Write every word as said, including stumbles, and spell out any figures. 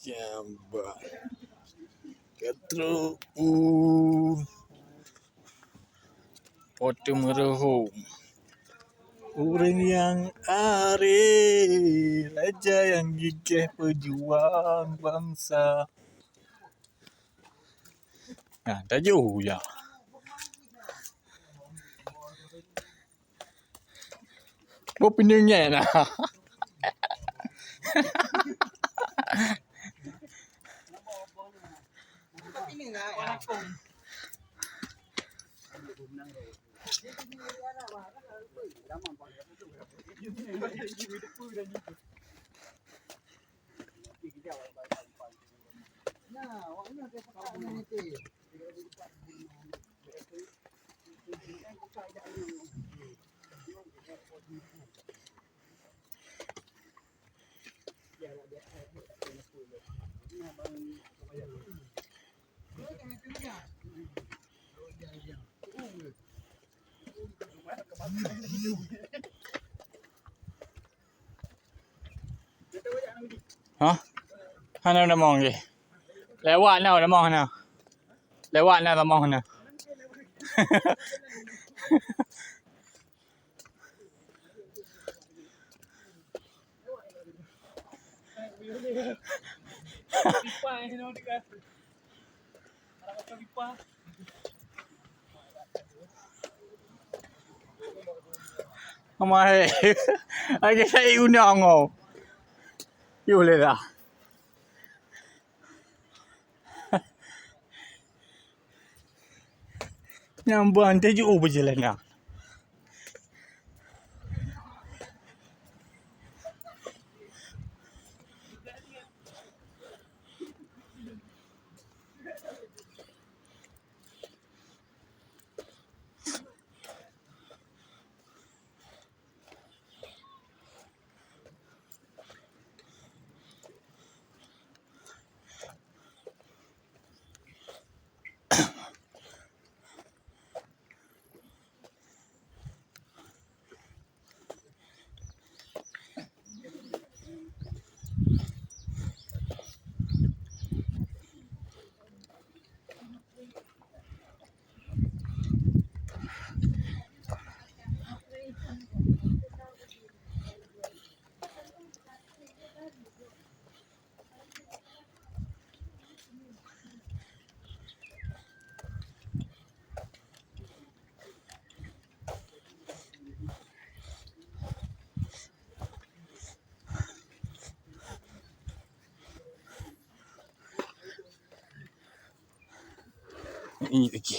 Jambang. Ka trok u Po teu Meureuhom. Ureueng nyang aré, raja nyang gigeh peujuang bansa. Nah, tajok ya. Boh pineung nyang na. Hah? Hana tamong lé. Lewat na tamong hana. Lewat na tamong hana. Amai, lagèe sai undang oh. Yôh lé dah. Nyang ban teuju beujalan dah. Ini lagi.